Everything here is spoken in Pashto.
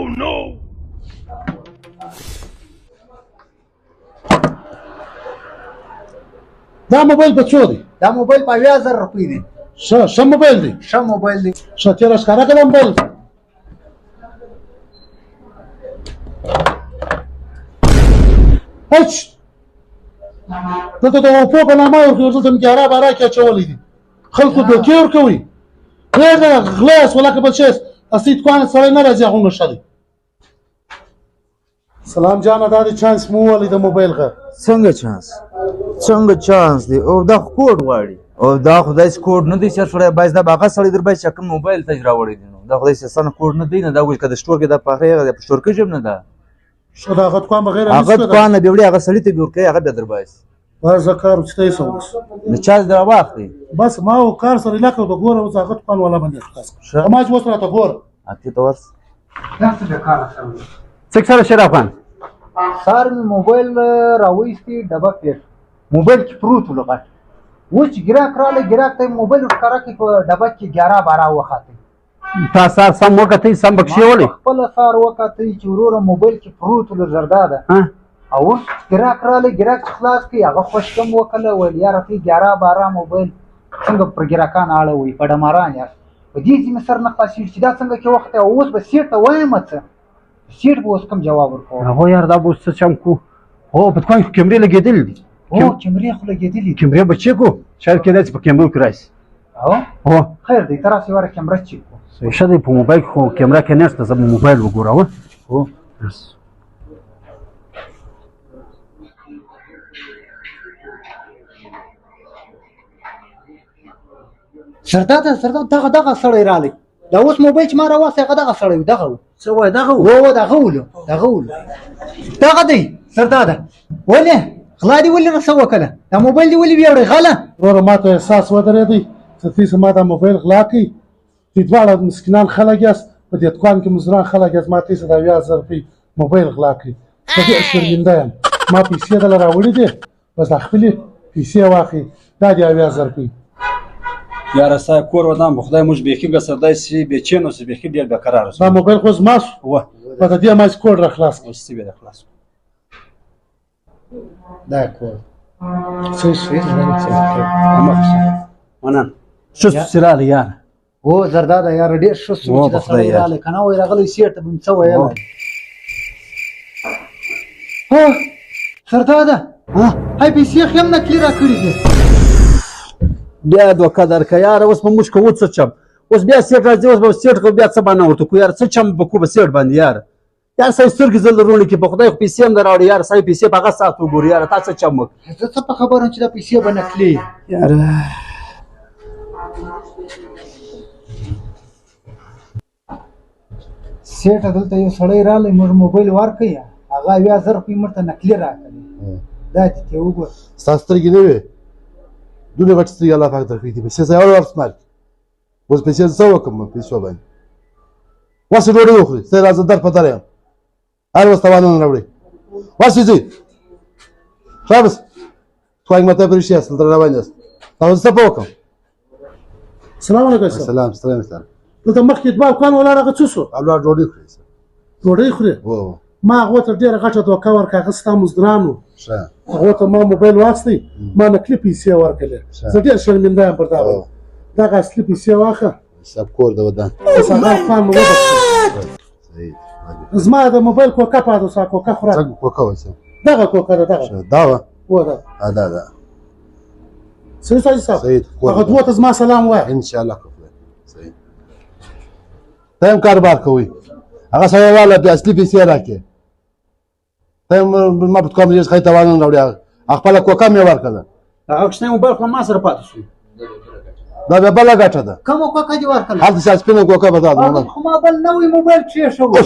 نو! دا موبایل په څو دی؟ دا موبایل په 70,000 روپۍ دی. ښه ښه موبایل دی. ښه موبایل دی. ښه تېره ښکاره کړه موبایل. هیڅ دلته د اوپو په نامه ورکوي، دلته مې ګیارا بارا کې اچولی دي، خلکو دوکې ورکوي. پرېږده غله یاست ولا که بل شی یاست، اصلي دوکان ته سړی نه راځي، هغومره ښه دی. سلام جانه، دا د چانس مو وولی د موبایل غه. څنګه چانس؟ څنګه چانس دی؟ او دا خو کوډ غواړي، او دا خو داسې کوډ نه دی چې سړی باید دا به هغه سړی در باید چې کوم موبایل ته راوړی دی، نو دا خو داسې اسانه کوډ نه دی. نه دا وایي که د سټور کې دا پخې هغه په سټور کې هم نه ده. ښه د هغه دوکان بغیر هغه دوکان نه بیا وړي، هغه سړي ته بیا ورکوي، هغه بیا در باسي. بس زه کار چې ته یې څه اوس نو چا دې راواخلي؟ بس ما و کار سره علاقه به ګوره، اوس هغه دوکان والا باندې خلاص کړه، ما چې اوس راته ګوره. اته ته ورسه. دا څه بیکاره سره وي؟ څه سره شیر افغان؟ سهار مې موبایل راوایستی، ډبه پېښ موبایل کې پروت و غټ. اوس چې ګراک راغلی، ګراک ته یې موبایل ورښکاره کړ، په ډبه کې ګیارا بارا وخاتی. تا سار سم وکتی، سم بکشې ولې؟ خپله سار وکتی چې وروره موبایل کې پروت و زردا ده. او اوس ګراک راغلی، ګراک چې خلاص کړي هغه خوش کم وکړه، ویل یاره ته ګیارا بارا موبایل څنګه پر ګراکان اړوي، په ډماران یاست. په دې ځای مې سر نه خلاصېږي چې دا څنګه کې وخت او اوس به سیټ ته وایم څه، سیټ به اوس کوم جواب ورکوم؟ هغه یار دا به اوس څه چم کو؟ هو په دوکان کې کیمرې لګېدلې دي. هو کیمرې خو لګېدلې دي. کیمرې به چک کړو، شاید کېدای شي په کیمرو کې راشي. هو هو خیر دی، ته راسې واره کیمره چک کړو. ښه دی، په موبایل کې خو کیمره کې نشته، زه به موبایل وګوره. هو بس. سردار سردار دغه دغه سړی راغلی، دا اوس موبایل چې ما راواخیست هغه دغه سړی و، دغه و. څه وایې دغه و؟ هو دغه و، دغه و، دغه دی سردار. ولې غلا دې ولې راسه وکړه؟ دا موبایل دې ولې ویوړی غله؟ وروره ما ته احساس ودرېدی چې تاسو ما دا موبایل غلا کړئ، تاسو دواړه مسکینان خلک یاست، په دې دوکان کې مزدوران خلک یاست، ما تاسو د 70,000 روپۍ موبایل غلا کړئ. زه ډېر شرمنده یم، ما پیسې دله راوړي دي، بس دا خپلې پیسې واخلي، دا دي 70,000 روپۍ. یاره ستا کور ودان، په خدای موږ بیخي به سر داسې بېچینه شو، بیخي ډېر بېقراره شو. دا موبایل خو زما شو، په د دې ما چې کوډ را خلاص کړ. اوس څه بیا خلاص کړو؟ دا کور څه شي؟ مننه. ښه شو چې راغلی یاره. هو زرداده یاره ډېر ښه شو چې دا سړی راغلی، که نه وای راغلی سیټ ته به مې څه ویلی. هو زرداده های پیسې خو هم نقلي راکړي دي. بیا دوکه درکه یاره، اوس به موږ کوو څه چم؟ اوس بیا سیټ راځي، اوس به سیټ کوو، بیا څه بانه ورته کوو یاره؟ څه چم به کوو به سیټ باندې یاره؟ یار ستا سترګې زه لرونې کې په خدای خو پیسې هم در راوړې یاره، ستا پیسې په هغه ساعت وګورې یاره، تا څه چم وکړ؟ زه څه په خبر یم چې دا پیسې به نقلي یاره. سیټه دلته یو سړی راغلی، موږ موبایل ورکړی، هغه 70,000 روپۍ موږ ته نقلي راکړې، دا دې ته وګوره. ستا سترګې نه وې، دومره غټې سترګې الله پاک درکړي دي، پیسې ځای ورسمال کړي. اوس پیسې څه وکړم پیسو باندې؟ وسه ډوډۍ وخوري، زه راځه در په در یم، هر ورځ توانونه راوړي. وسه ځئ ښه، بس خواږ ماته پرېښي یاست، دلته روان یاست، تاسو څه په وکړم؟ سلام علیکم. سلام سلام سلام. دلته مخکې دوه افغان ولاړ، هغه څه شو؟ الله ډوډۍ خوري. ډوډۍ خوري؟ هو. ما هغو ته ډېره غټه دوکه ورکړه، هغه ستا مزدوران وو، ښه هغو ته ما موبایل واخیستی، ما نقلي پیسې ورکړلې، زه ډېر شرمنده یم پر دا باندې. دغه اصلي پیسې واخله. سب کور د ودان. بس هغه افغان مو وبخښه. زما د موبایل کوکه پاتې وسه، کوکه خوره. څنګه کوکه وسه؟ دغه کوکه ده، دغه دا وه؟ هو ده. دا ده. صحیح صاحب صاحب، هغه دوه ته زما سلام وایه. ان شاء الله. صحیح. ته هم کاروبار کوئ، هغه سړی واله بیا اصلي پیسې راکړې، ته هم ما په دوکان کې ښه توانونه راوړې، خپله کوکه مې ورکړله. هغه کوچنی موبایل خو ما سره پاتې شو. دا بیا بله ګټه ده. کومه کوکه دې ورکړله؟ هلته چې سپینه کوکه به دا خو ما بل نوی موبایل کښېښوو.